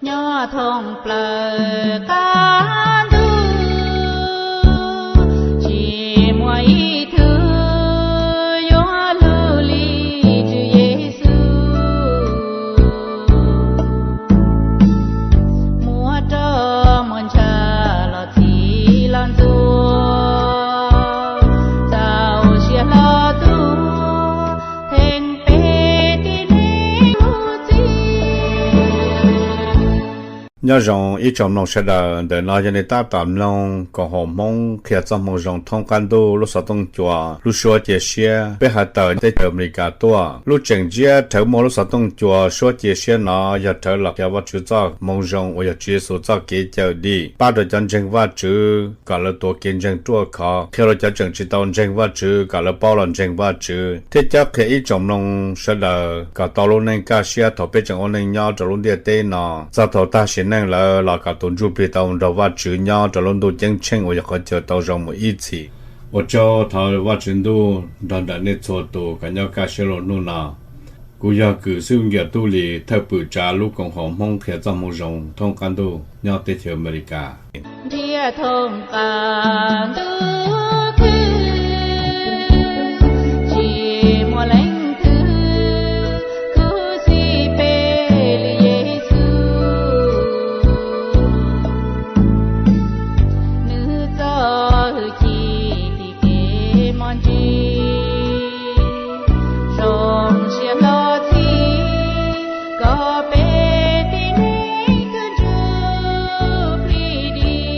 Nyob thoob plaws qab ntuj, tsis muaj ib tug yuav hlub li Tswv Yexus. Muab roj muag ntsha los txhim los ntxuav, txaus siab hlo tuag theej peb tib neeg txim. Nyob zoo ib tsoom mloog sawv daws, ntawm no yog nej tab tom mloog koom haum Hmoob qhia txoj moo zoo thoob qab ntuj lub xov tooj cua lub suab cia siab. Peb hais tawm teb chaws Amelikas tuaj, lub tseem ntsiab rhawv muaj lub xov tooj cua suab cia siab no yog rhawv los qhia Vajtswv txoj moo zoo uas yog Tswv Yexus txoj kev cawm dim, pab rau cov ntseeg Vajtswv kom lawv tuav kev ntseeg ruaj khov, qhia rau cov tseem tsis tau ntseeg Vajtswv kom lawv paub los ntseeg Vajtswv, thiab cob qhia ib tsoom mloog sawv daws kom tau lub neej kaj siab thaum peb tseem ua neej nyob rau lub ntiaj teb no, txog thaum tag sim neej lawm los kom tus ntsuj plig tau nrog Vajtswv nyob rau lub ntuj ceeb tsheej uas yog qhov chaw tau zoo mus ib txhis. Ua tsaug, thov Vajtswv ntuj nrog nraim nej txhua tus kom nyob kaj siab lug hnub no. Kuv yog Kws Xib Nkiam Tub Lis, thawj pwm tsav lub koom haum Hmoob qhia txoj moo zoo thoob qab ntuj nyob teb chaws Amelikas. Ntiaj thoob qab ntuj khwb, tsis muaj leej twg khuv xim peb li Yexus. Nws txo hwj chim tim kev mos ntsis, zoo siab hlo txhim kom peb tib neeg kawg ntsug plig dim.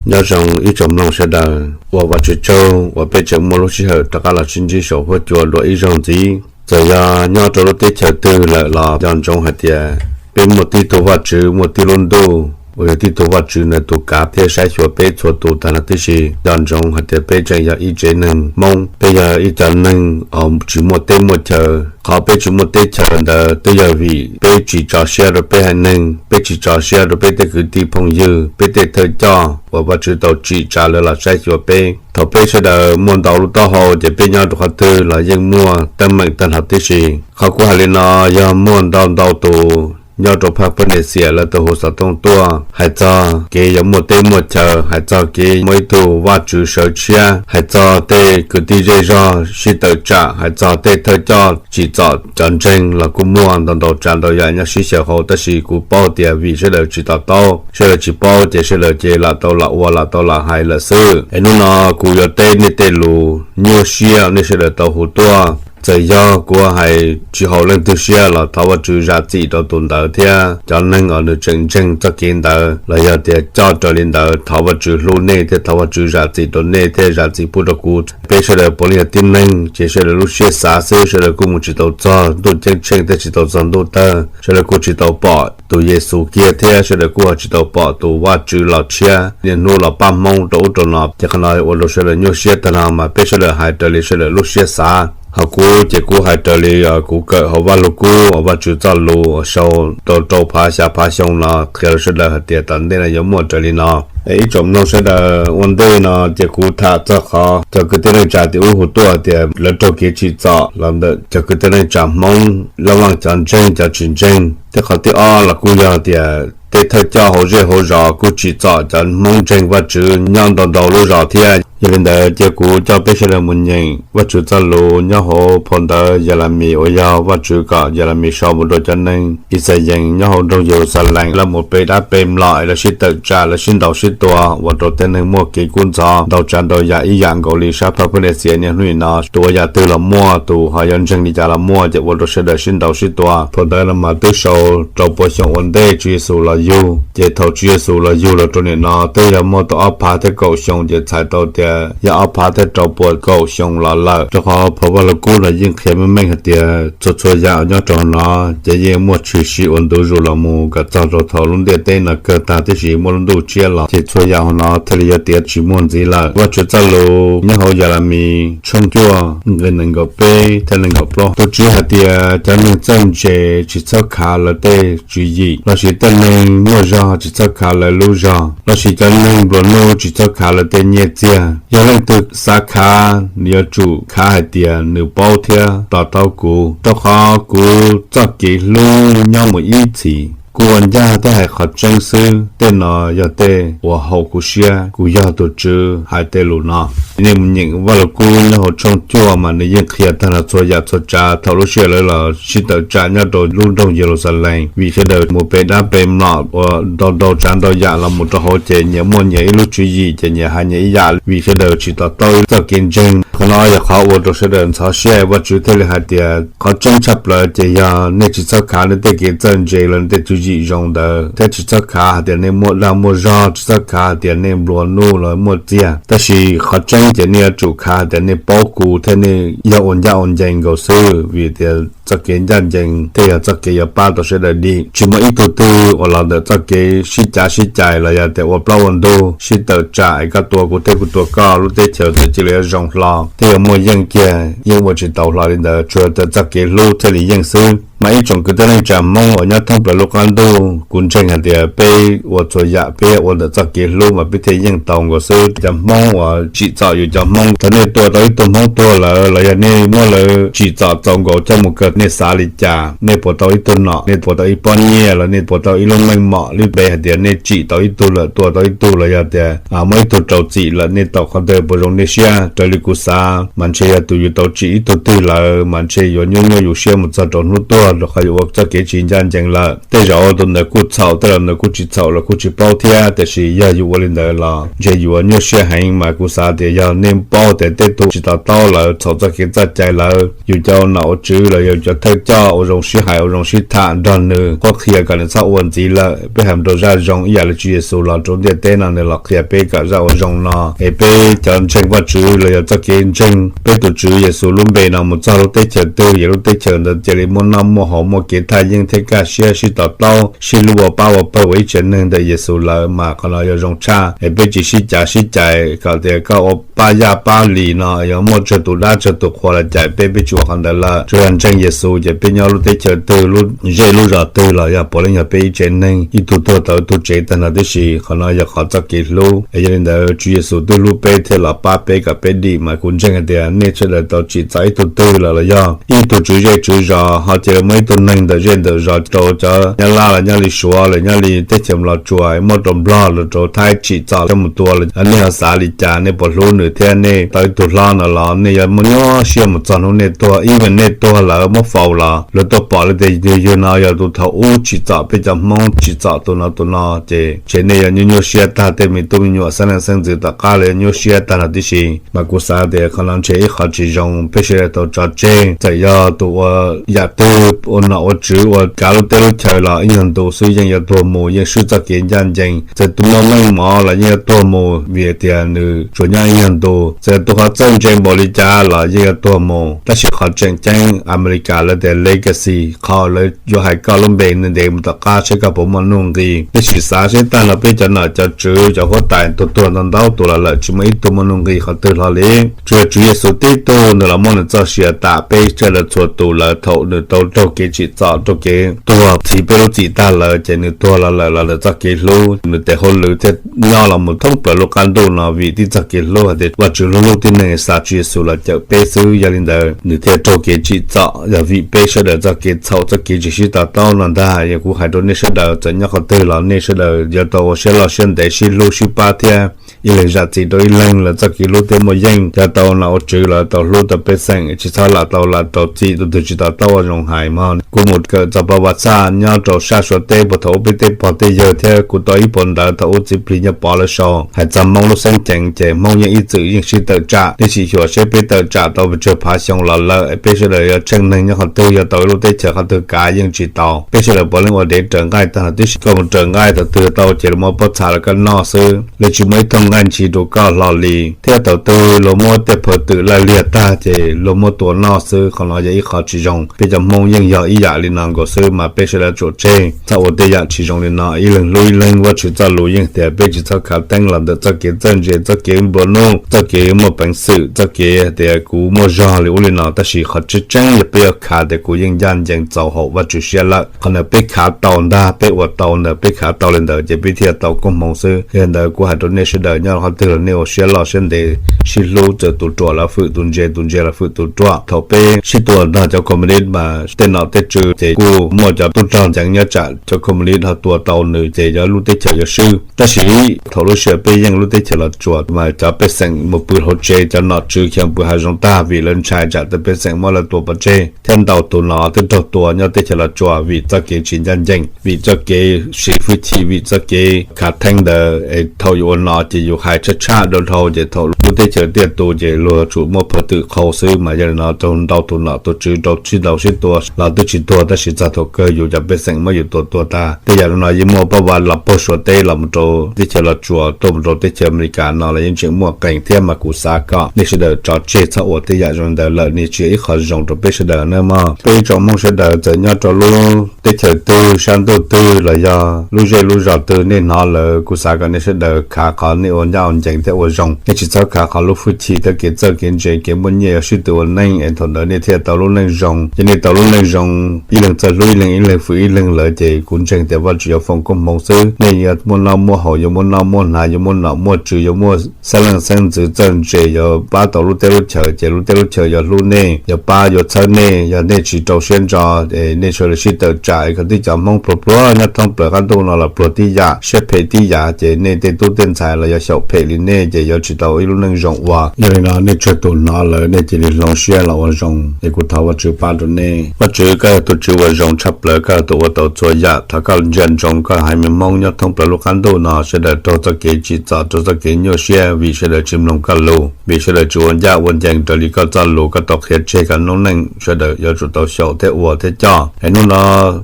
Nyob zoo ib tsoom mloog sawv daws, ua Vajtswv tsaug uas peb tseem muaj lub sij hawm rov qab los sib ntsib saum huab cua dua ib zaug ntxiv. Txawm yog nyob rau lub teb chaws twg lawm los nco ntsoov hais tias peb muaj tib tug Vajtswv, muaj tib lub ntuj uas yog tib tug Vajtswv nws tus kav thiab saib xyuas peb txhua tus tag nrho tib si. Nco ntsoov hais tias peb tseem yog ib tsev neeg Hmoob, peb yog ib cov neeg uas tsis muaj teb muaj chaw. Qhov peb tsis muaj teb chaws ntawd twb yog vim peb tsis tso siab rau peb haiv neeg, peb tsis tso siab rau peb tej kwv tij phooj ywg, peb tej thawj coj uas Vajtswv tau tsim tsa lawv los saib xyuas peb. Thaum peb sawv daws muaj ntau lub taub hau ces peb nyob rau qhov twg los yeej muaj teeb meem tag nrho tib si. Qhov kuv hais li no yog muaj ntau ntau tus nyob rau phab Pab Nes Xias lawv tau hu xov tooj tuaj hais txog kev yuav muaj teb muaj chaw, hais txog kev muaj ib tug Vajtswv sawv tshiab, hais txog tej kwv tij zej zog sib tawm tsam, hais txog tej thawj coj tsim txom cov ntseeg los kuj muaj ntau ntau tsav ntau yam nyob sib xyaw hauv. Tab sis kuv paub tias vim sawv daws tsis to taub, sawv daws tsis paub ces sawv daws ces lam tau lam ua lam tau lam hais lawm xwb. Es hnub no kuv yuav teb nej tej lus nyuaj siab nej sawv daws tau hu tuaj. Txawm yog kuv hais tsis haum leej twg siab los thov Vajtswv zam txim rau tus ntawd thiab cov neeg uas nws tseem ntseeg txoj kev ntawd los yog tias coj raws li ntawd. Thov Vajtswv hlub nej thiab thov Vajtswv zam txim rau nej thiab zam txim pub rau kuv. Peb sawv daws puav leej yog tib neeg ces sawv daws lub siab xav xwb, sawv daws kuj mus tsis tau txog ntuj ceeb tsheej thiab tsis tau txog ntuj tawg, sawv daws kuj tsis tau pom tus Yexus kiag thiab sawv daws kuj ho tsis tau pom tus Vajtswv los tshiab niaj hnub los pab Hmoob rau ub rau no. Ces qhov no ua rau sawv daws nyuaj siab tag no mas peb sawv daws hais raws li sawv daws lub siab xav. Ho kuv ces kuv hais raws li kuv kawm hauv Vaj Lug Kub uas Vajtswv txoj lus uas sau rau rau phav xya phav xyoo no qhia rau sawv daws hais tias tom ntej no yuav muaj raws li no. Ib tsoom mloog sawv daws, ua ntej no ces kuv tham txog qhov cov kwv tij neej tsa tim ub hu tuaj tias lawv raug kev tsim txom los ntawm cov kwv tij neej tsa Hmoob, lab vaj cov ntseeg cov tsis ntseeg. Thiab qhov thib ob los kuj yog tias tej thawj coj hauv zej hauv zos kuj tsim txom cov Hmoob ntseeg Vajtswv nyob ntau ntau lub zos thiab. Yog li ntawd ces kuv coj peb sawv daws mus nyeem Vajtswv txoj lus nyob hauv phau ntawv Yelamis uas yog Vajtswv kom Yelamis sau mus rau cov neeg Yixalayees nyob hauv nroog Yeluxalees. Lawv mus pe dab pe mlom, lawv sib tawm tsam, lawv sib ntaus sib tua ua rau tej neeg muaj kev kub ntxhov ntau tsav ntau yam ib yam nkaus li sab phab Pab Nes Xias niaj hnub nim no. Tus ua yam twg los muaj, tus ho yuav ntseeg li cas los muaj, ces ua rau sawv daws sib ntaus sib tua. Phau ntawv no mas twb sau rau puas xyoo ua ntej Tswv Yexus los yug, ces thaum Tswv Yexus los yug los rau nim no twb yog muaj tau ob phav thiab kaum xyoo, ces txhais tau tias yog ob phav thiab rau puas kaum xyoo los lawm. Rau qhov phau Vaj Lug Kub no yeej qhia meej meej hais tias txhua txhua yam uas nyob rau hauv no ces yeej muaj tshwm sim ua ntu zus los mus kom txog rau thaum lub ntiaj teb no kawg tag tib si muaj lub ntuj tshiab los, ces txhua yam hauv no thiaj li yuav tiav tsis muaj ntxiv lawm. Vajtswv txoj lus nyob hauv Yelamis tshooj cuaj nqe nees nkaum peb thiab nees nkaum plaub, tus Tswv hais tias cov neeg txawj ntse tsis txhob khav lawv tej tswv yim, lossis tej neeg muaj zog tsis txhob khav lawv lub zog, lossis cov neeg nplua nuj tsis txhob khav lawv tej nyiaj txiag. Yog leej twg xav khav, nws yuav tsum khav hais tias nws paub thiab to taub kuv, rau qhov kuv txoj kev hlub nyob mus ib txhis. Kuv ua ncaj thiab hais qhov tseeb xwb, tej no yog tej uas haum kuv siab. Kuv yog tus Tswv hais tej lus no. Nej mus nyeem Vaj Lug Kub nyob hauv tshooj cuaj mas nws yeej qhia tag nrho txhua yam txhua tsav thaum lub sij hawm lawv los sib tawm tsam nyob rau lub nroog Yeluxalees, vim sawv daws mus pe dab pe mlom uas ntau ntau tsav ntau yam los mus rau hauv ces nyias muaj nyias ib lub tswv yim ces nyias hais nyias ib yam vim sawv daws tsis to taub txoj kev ntseeg. Qhov no yog qhov ua rau sawv daws ntxhov siab, Vajtswv thiaj li hais tias qhov tseeb tshaj plaws ces yog nej tsis txhob khav nej tej kev txawj ntse los nej tej tswv yim zoo ntawd, thiab tsis txhob khav hais tias nej muaj dag muaj zog, tsis txhob khav hais tias nej nplua nuj los muaj txiag. Tab sis qhov tseeb ces nej yuav tsum khav hais tias nej paub kuv thiab nej yog ua ncaj ua ncees nkaus xwb, vim tias txoj kev ncaj ncees thiaj yog txoj kev yuav pab tau sawv daws dim. Tsis muaj ib tug twg uas los ntawm txoj kev sib cav sib cais los yog tias ua plaub ua ntug sib tawm tsam es koj tua kuv thiab kuv tua koj, lub teb chaws txawm cia li yuav zoo hlo thiab yuav muaj yeej kiag, yeej ua tsis tau hlo li ntawd, tsuas yog tias txoj kev hlub thiaj li yeej xwb. Mas ib tsoom kwv tij neej tsa Hmoob uas nyob thoob plaws lub qab ntuj, kuv ntseeg hais tias peb ua txhua yam peb ua ntawm txoj kev hlub mas peb thiaj yeej tau nkaus xwb. Cov Hmoob uas tsim txom yus cov Hmoob, thaum nej tua tau ib tug Hmoob tuag lawm los yog nej muab lawv tsim txom txaus nkaus coj mus kaw, nej xav li cas? Nej puas tau ib tug nom, nej puas tau ib pob nyiaj los nej puas tau ib lub meej mom? Lub npe hais tias nej tsim tau ib tug lawm, tua tau ib tug los yog tias muab ib tug rau txim lawm, nej tau qhov twg puas zoo nej siab? Raws li kuv xav mas ntshe yog tus yus tau tsim ib tug twg lawm mas ntshe yuav nyuaj nyuaj yus siab mus txog rau hnub tuag, rau qhov yuav ua txoj kev tsis ncaj ncees lawm. Tej zaum tus ntawd kuj txhaum, tej zaum ntawd kuj tsis txhaum los kuj tsis paub thiab, tiam sis yog yus ua li ntawd los ntshe yuav nyuaj siab heev. Mas kuv xav tias yog nej paub tias tej tug tsis to taub lawm, txhaum txoj kev txoj cai lawm, yus cov ua nom ua tswv los yog cov thawj coj ua zoo sib hais ua zoo sib tham nrog nws qhuab qhia kom nws txhob ua ntxiv lawm. Peb hais rau zaj zoo ib yam li Tswv Yexus los rau ntiaj teb no nws los qhia peb kom zaj ua zoo no es peb cov ntseeg Vajtswv los yog txoj kev ntseeg peb tus Tswv Yexus lub npe no mus txog lub teb chaws twg, yog lub teb chaws ntawd cia li muaj noj muaj haus, muaj kev thaj yeeb thiab kaj siab, sib to taub, sib hlub ua pab ua pawg ua ib tsev neeg ntawm Yexus lawm mas qhov no yog zoo tshaj. Es peb tsis sib cav sib cais kom tias koj ua pab yaj pab lis no, yog muaj tsawg tus dab tsawg tus qhua los cais peb, peb tsis ua qhov ntawd lawm. Tsuas yog ntseeg Yexus ces peb nyob lub teb chaws twg, lub zej lub zos twg los yog puav leej yog peb ib tsev neeg, ib tug tuag tau ib tug tsev tag nrho tib si. Qhov no yog qhov txoj kev hlub. Es yog li ntawd Tswv Yexus twb hlub peb thiaj los pab peb kom peb dim. Mas kuv ntseeg hais tias nej sawv daws tau tsim txom ib tug twg lawm los yog ib tug tswv zej tswv zos ho cia li muaj ib tug neeg ntawm zej ntawm zos rau cov Nyab Laj los nyob li Suav los nyob li teb chaws Nplog Tsuas, muab rau Nplog los rau Thaib tsim txom coj mus tua los nej ho xav li cas? Nej puas hlub nws thiab nej tau ib tug hlob no los nej yuav muaj nyuaj siab mus txog hnub nej tuag? Ib mas nej tuag lawm muab faus los luag tuaj pom li tias yus yug no yog tus thaum ub tsim txom peb cov Hmoob, tsim txom tus no tus no, ces ntshe nej yuav nyuaj nyuaj siab tag, tej me tub me nyuam xeeb leej xeeb ntxwv tom qab los yuav nyuaj siab tag nrho tib si. Mas kuv xav tias qhov no ntshe ib qhov tsis zoo, peb sawv daws tau tso tseg. Txawm yog tus ua yam twg, ua nom ua tswv, ua kav lub teb lub chaws los ib nyuag ntu xwb yeej yuav tuag mus, yeej swb txoj kev ncaj ncees. Txawm tus muaj meej mom los yeej yuav tuag mus vim tias nws tsuas nyob ib nyuag ntu. Txawm tus qhov txawj ntse npaum li cas los yeej yuav tuag mus. Tab sis qhov tseem ceeb, Amelikas lawv tias legacy, qhov lawv yuav hais koj lub npe ntev mus tom qab seb koj puas muaj nuj nqis. Peb sim xav seb tag nrho peb cov nom cov tswv cov huab tais tuag tuag ntau ntau tus los lawm tsis muaj ib tug muaj nuj nqis qhov twg hlo li. Tsuas yog Tswv Yexus tib tug nws los muab nws txoj sia tam peb sawv daws txhua tus lawm thaum nws tau raug kev tsim txom raug kev tuag txhiv peb lub txim tag lawm ces nws tuag los lawm los ntawm txoj kev hlub. Nws tes hauj lwm thiaj nyob los mus thoob plaws lub qab ntuj no vim tib txoj kev hlub hais tias Vajtswv hlub hlub tib neeg xa Tswv Yexus los cawm peb xwb. Yog li ntawd nws thiaj raug kev tsim txom yog vim peb sawv daws txoj kev txhaum txoj kev tsis sib to taub no ntag. Yog kuv hais rau nej sawv daws txawm nyob qhov twg los nej sawv daws yuav tau ua siab loj siab ntev sib hlub sib pab thiab ib leeg zam txim rau ib leeg los txoj kev hlub thiaj muaj yeej. Cov tau nom ua tswv los tau hlub tau pej xeem tsis txhob lam tau lam rau txim tus twg tsis to taub ua zoo hais mog. Kuv mus kawm txog pab vaj txhaj nyob rau sab Suav teb puag thaum ub peb tej pog tej yawg thiab kuv tau ib puas ntawv thaum ub txiv plig Nyiaj Pov lawv sau hais txog Hmoob lub xeeb ceem ces Hmoob yeej ib txwm yeej sib tawm tsam. Nej sim xyuas seb peb tawm tsam tau pes tsawg phav xyoo los lawm, peb sawv daws yuav tsheej neeg nyob qhov twg, yuav tau lub teb chaws qhov twg kav yeej tsis tau. Peb sawv daws puav leej ua dev raws nqaij tag nrho tib si. Koj mus raws nqaij thaum twg tau ces lawv muab pob txha rau koj noj xwb, lawv tsis muaj ib tug nqaij ntshis rau koj hlo li. Thiab thaum twg luag muab tej phawj twm laij liag tag ces luag muab tua noj xwb. Qhov no yog ib qho tsis zoo. Peb cov Hmoob yeej yog ib yam li no nkaus xwb mas peb sawv daws tsuas tseg txhob ua tej yam tsis zoo li no. Ib leeg hlub ib leeg. Vajtswv txoj lus yeej tias peb tsis txhob khav theeb los ntawm txoj kev txawj ntse, txoj kev nplua nuj, txoj kev muaj peev xwm, txoj kev hais tias kuv muaj zog li ub li no. Tab sis qhov tseeb tseeb yog peb yuav khav tias kuv yeej ncaj ncees txaus haum Vajtswv siab lawm. Qhov ntawd peb khav tau ntag, peb ua tau ntawd, peb khav tau li ntawd ces peb thiaj tau koob hmoov xwb. Yog li ntawd kuv hais rau nej sawv daws Nyob qhov twg los nej ua siab loj siab ntev sib hlub, txawm tus ruam los fwm tus ntse, tus ntse los fwm tus ruam. Thaum peb sib tua nrog cov Communist mas tej nom tej tswv ces kuj muaj cov tub rog nceev nyob tsam cov Communist ho tua tau nws ces cov lub teb chaws yuav swb. Tab sis thaum lub sij hawm peb yeej lub teb chaws Los Tsuas mas cov pej xeem mus pw hauv tsev, cov nom tswv khiav pw hav zoov tag vim lawv ntshai tsam tej pej xeem muab lawv tua pov tseg. Thiab ntau tus nom twb raug tua nyob teb chaws Los Tsuas vim txoj kev tsis ncaj ncees, vim txoj kev siv hwj chim, vim txoj kev khav theeb ntawd es thaum yus ua nom ces yus hais tshaj tshaj dhau dhau ces thaum lub teb chaws tiaj tus ces luag tsum muab phov twm qhau xwb. Mas yog li no raug ntau tus nom tus tswv rau sib ntaus sib tua los twb tsis tuag, tab sis txog thaum kawg yus cov pej xeem muab yus tua tuag tag. Tej yam no yeej muaj pab vas los puag Suav teb los mus rau teb chaws Los Tsuas tuaj mus rau teb chaws Amelikas no los yeej tseem muaj qees thiab. Mas kuv xav kom nej sawv daws tso tseg txhob ua tej yam zoo li ntawd lawm, nws tsis yog ib qho zoo rau peb sawv daws nawb mog. Peb tsoom Hmoob sawv daws txawm nyob rau lub teb chaws twg, sab ntuj twg los yog lub zej lub zos twg, nej hnov lawm kuv xav kom nej sawv daws khav qhov nej ua ncaj ua ncees thiab ua zoo. Nej tsis txhob khav qhov lub hwj chim thiab kev txawj kev ntse, kev muaj nyiaj yuav sib tw ua neej es thaum ntawd nej thiaj tau lub neej zoo. Ces nej tau lub neej zoo, ib leeg txawj hlub ib leeg, ib leeg fwm ib leeg lawm ces kuv ntseeg tias Vajtswv yuav foom koob hmoov xwb. Nej yuav muaj noj muaj haus, yuav muaj noj muaj hnav, yuav muaj nom muaj tswv, yuav muaj xeeb leej xeeb ntxwv txawj ntse, yuav pab tau lub teb lub chaws ces lub teb lub chaws yuav hlub nej, yuav pab yuav txhawb nej. Yog nej tsis rau siab ntso es nej sawv daws sib tawm tsam es kom tib cov Hmoob pluag pluag nyob thoob plaws qab ntuj no los pluag tib yam, siab phem tib yam ces nej tej tub tej ntxhais los yuav xyaum phem li nej ces yuav tsis tau ib lub neej zoo ua. Yog li no nej tsawg tus hnov lawm nej cia li hloov siab los ua zoo es kuv thov Vajtswv pab rau nej. Vajtswv, koj yog tus Tswv uas zoo tshaj plaws, koj yog tus ua tau txhua yam. Thov koj ntsia ntsoov koj haiv neeg Hmoob nyob thoob plaws lub qab ntuj no sawv daws raug txoj kev tsim txom, raug txoj kev nyuaj siab vim sawv daws tsis mloog koj lus, vim sawv daws tsis ua ncaj ua ncees raws li koj txoj lus koj tau qhia tseg kom noob neej sawv daws yuav tsum tau xyaum thiab ua thiab coj. Es hnub no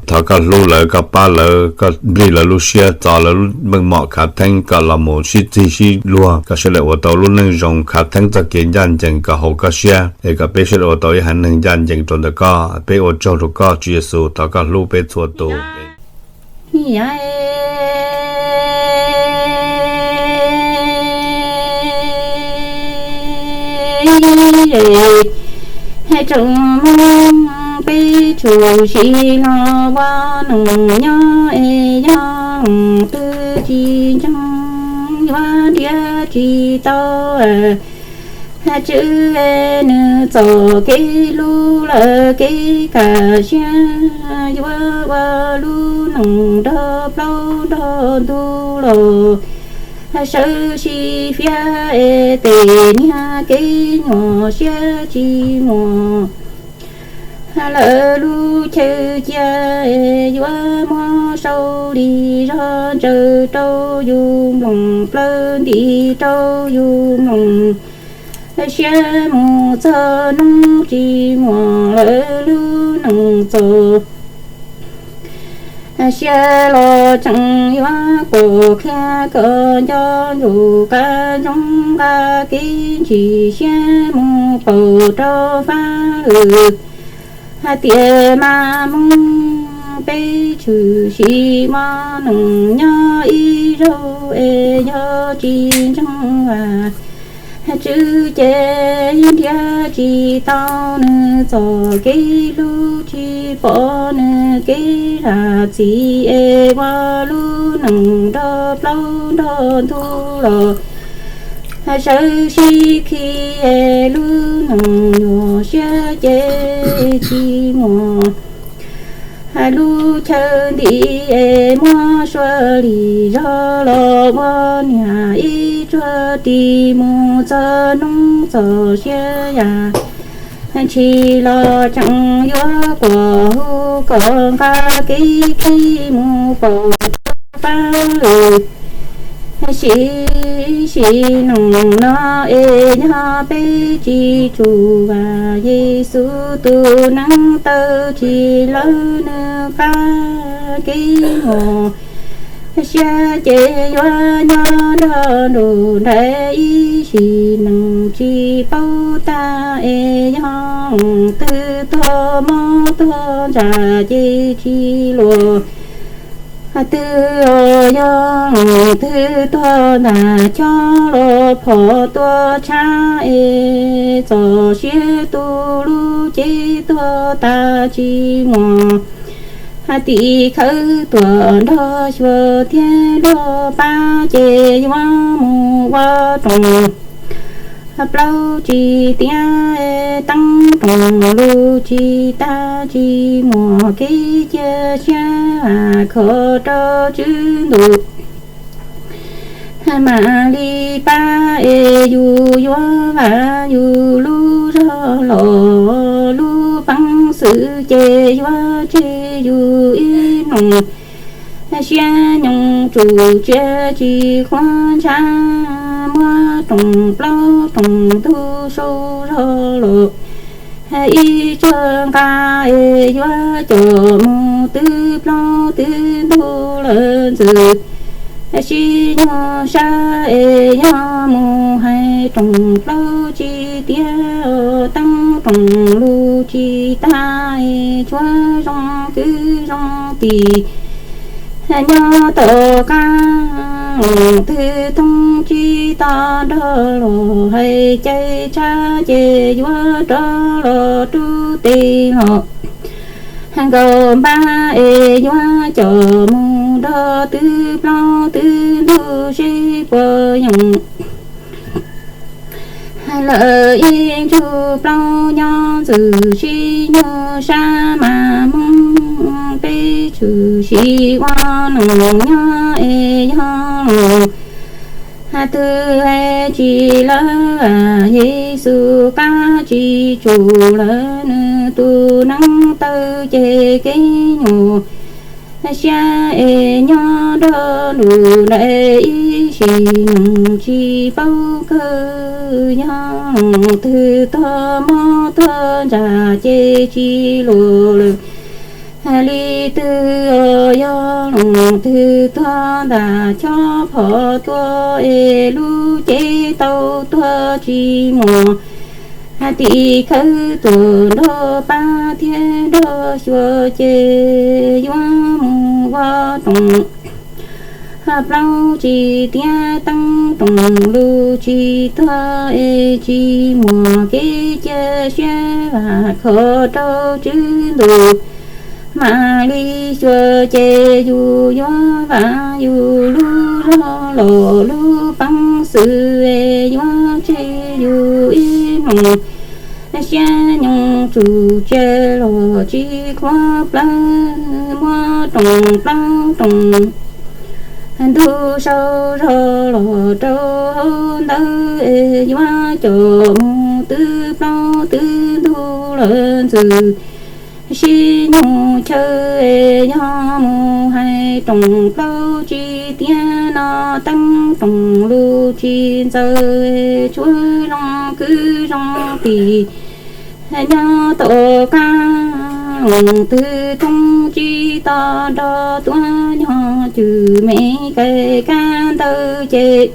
thov koj hlub lawv, koj pab lawv, koj nplij lawv lub siab, txo lawv lub meej mom khav theeb kom los mus sib txig sib luag kom sawv daws ua tau lub neej zoo khav theeb txoj kev ncaj ncees kom haum koj siab es kom peb sawv daws ua tau ib haiv neeg ncaj ncees rau ntawm koj. Peb ua tsaug rau koj Tswv Yexus, thov koj hlub peb txhua tus. Tsoom Hmoob, peb tshwm sim los ua neeg nyob es yog twg tsis ntseeg yuav nrhiav tsis tau. Tswv nws txoj kev hlub lawm kev kaj siab yuav ua lub neej nrog plaub nrog ntug los sawv sib fiab es tej niag kev nyuaj siab tsis muaj lawm lub chaw cia es yuav muab sau li zog ntsaws rau yus mloog plaws nti rau yus mloog siab mus txog hnub tsis muaj lawm lub neej txom siab los tseem yuav quaj qhia kom nco ntsuj qab ntsoov nqa kev ntsis siab mus pauv rau fab lwm hais tias mas Hmoob peb tshwm sim ua neeg nyob ib zaug es yog tsis ntseeg Vajtswv ces nrhiav tsis tau nws txoj kev hlub, tsis pom nws kev zam txim es ua lub neej nrog plaub nrog ntug los sawv sib khi es lub neej nyuaj siab ces tsis muaj lub chaw nti es muab sua li zog los ua niag ib tsuag ris mus txog hnub txog siav yam ntshis los tseem yuav quaj hu kom nqa kev khi mus pauv rau fab lwm sim sim neej no es yog peb tsis tsum Vam Yexus tus neev taw tsis lawv nws qab kev nyuaj siab ces yuav nyob nrog nruj nraim ib sim neej tsis paub tag es yog twg tuag mob tuag ntsa ces tsis luag twg yog twg tuag ntag chob los phom tuaj tshab es txoj sia tu lub cev tuag tas tsis muaj tim khawb tuam nrog xyuas thiab nrog pab ces yuav mus ua roos plaub tsis tiav, teeb roos lus tsis tag, tsis muaj kev cia siab, khov rau Tswv Ntuj mam li pab es yus yuav vam yus lub zog los, lub peev xwm ces yuav tseg yus ib nus. Siab nyoos tsum tsiaj tsis qhuav ntshav, muab roos plaub roos ntug sau zog los, ib tsag nqa es yuav coj mus twb plaub twb ntug lawm ntxwg. Sib nyuag sab es yog mus hais roos plaub tsis tiav, teeb roos lus tsis tag, tshuav zoo kwv zoo tim nyob tom qab. Twg thoob tsib tog nrog los hais cai tshab ces yuav rov los rub tes los nkaum npab es yuav coj mus nrog twb plaub twb ntug seb puas yeem lawm ib ntsug plaub nyob ntxwg sib nyuag sab mas hmoob peb tshwm sim ua neej nyob es yog twg hais tsis lawv Yexus qab tsis tsum lawv nws tus neev taw ces kev nyuam siab es nyob nrog nws daim ib sim neej tsis paub kawg. Yog twg tuag mob tuag ntsa ces tsis luag lawm li twg os. Yog twg tuag ntag chob phom tuag es lub cev tau tuag tsis muaj tim khawb tuam nrog pab thiab nrog xyuas ces yuav mus ua roos plaub tsis tiav, teeb roos lus tsis tuag es tsis muaj kev cia siab, vam khov rau Tswv Ntuj mam li xyuas ces yus yuav vam yus lub zog los, lub peev xwm es yuav tseg yus ib nus. Siab nyoos tsum tsiaj los tsis qhuav plawv, muab roos plaub roos ntug sau zog los rau hauv ntawd es yuav coj mus twb plaub twb ntug lawm ntxwg sib nyuag chaw es yog mus hais roos plaub tsis tiav no, teeb roos lus tsis ntxaws tshuav zoo kwv zoo tim nyob tom qab. Twg thoob tsib tog nrog tuaj nyob cwm me kais kab ntawd ces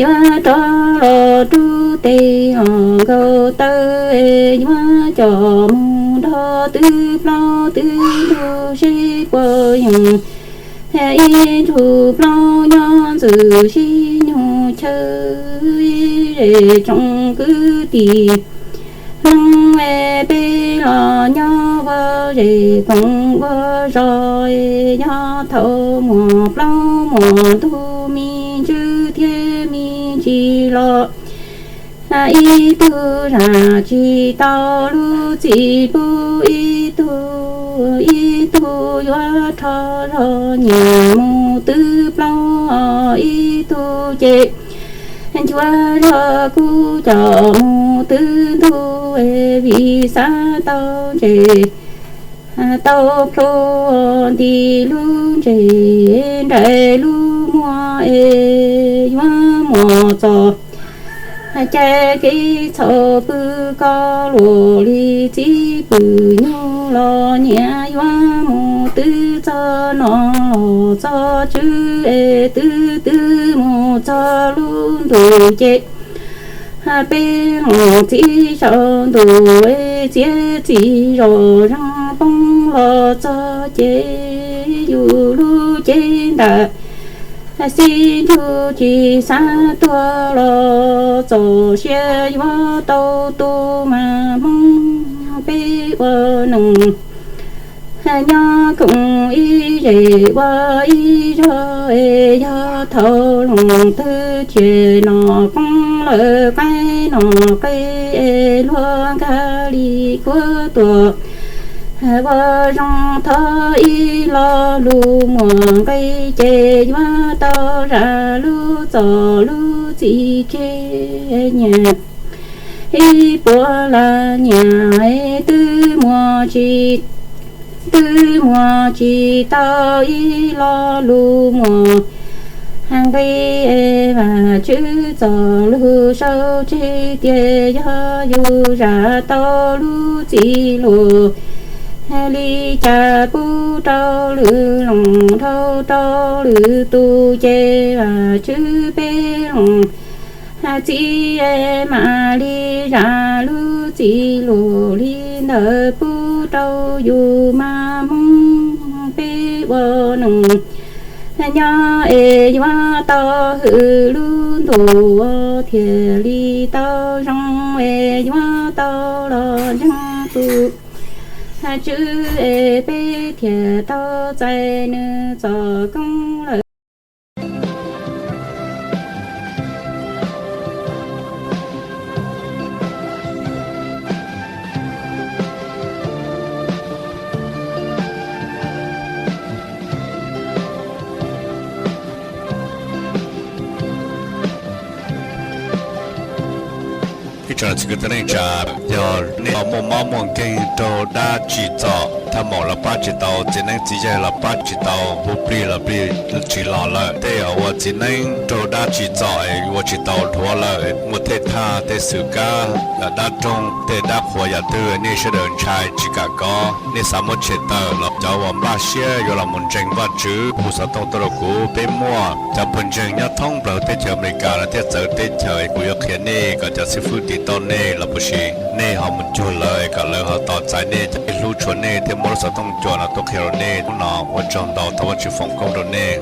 yuav rov los rub tes os nkaus taw es yuav coj mus nrog twb plaub twb ntug seb puas yeem ib ntsug plaub nyob ntxwg sib nyuag chaw. Zej tsoom kwv tij neeb es peb los nyob ua zej koom ua zos, yog thaum muaj plaub muaj ntug me ntswg thiab me ntsis los, ib tug zam tsis tau lub txim pub ib tug, ib tug yuav rho zog nyiam mus twb plaub, ib tug ces nchuav zog kuj coj mus twb ntug, vim xav tau ntses tau plhu nti lub ntses nraim lub muag es yuav muaj txoj cai kev txhaum pw koj luaj li txib pwm nyuj los nyiam yuav mus twb txog no los txog tswv es twb twb mus txog lub ntuj ces peb los txib saum ntuj es txiav txim zoj zeeg poob los txog ces yus lub cev ntawm xib ntsug tsis xav tuag los txoj sia yuav tau tu mas hmoob peb ua neeg Nyob koom ib zes ua ib zog es yog thaum loos twg ces nom qoob lawm qaib nom qe es luag nkag li kuab tuam ua zoo thov ib lo lus muam nqi ces yuav tau zam lub txom lub txim kiag nyiam ib puas las nyiam twb muaj tsis twb muaj tsis tau ib lo lus muam nqi es Vajtswv txoj lus sau tseg tias yog yus zam tau lub txim luag li cas pub rau lwm leej dhau rau lwm tus ces Vajtswv peb leej txiv mam li zam lub txim luag li ntawd pub rau yus mas Hmoob peb ua neej nyob es yuav tau hwm lub ntuj thiaj li tau zoo es yuav tau los ntseeg tus Tswv es peb thiaj tau txais nws txoj koob lawm. Ib tsoom txiv kwv tij neej tsa, yog nej muaj mob muaj nkeeg raug dab tsim txom, thaj maum los pab tsis tau, txiv neeb txiv yaig los pab tsis tau, hu plig los plig tsis los lawm, tej uas txiv neeb raug dab tsim txom ua tsis tau dhuav lawm, muaj tej thaj tej xwm kab, dab roog, tej dab qhuas yam twg nej sawv daws ntshai tsis kam kov, nej xav muab tshem tawm los cov uas npaj siab yuav los mus ntseeg Vajtswv hu xov tooj tuaj rau kuv. Peb muaj cov pawg ntseeg nyob thoob plaws teb chaws Amelikas los thiaj txawv teb chaws, kuv yuav qhia nej kom cov xib fwb tiv tauj nej los puas sis nej ho mus cuag lawv kom lawv ho tos txais nej, cov hlub tshua nej thiaj muab lub xov tooj cua no tuaj qhia rau nej. Hnub no ua tsaug ntau, thov Vajtswv foom koob rau nej.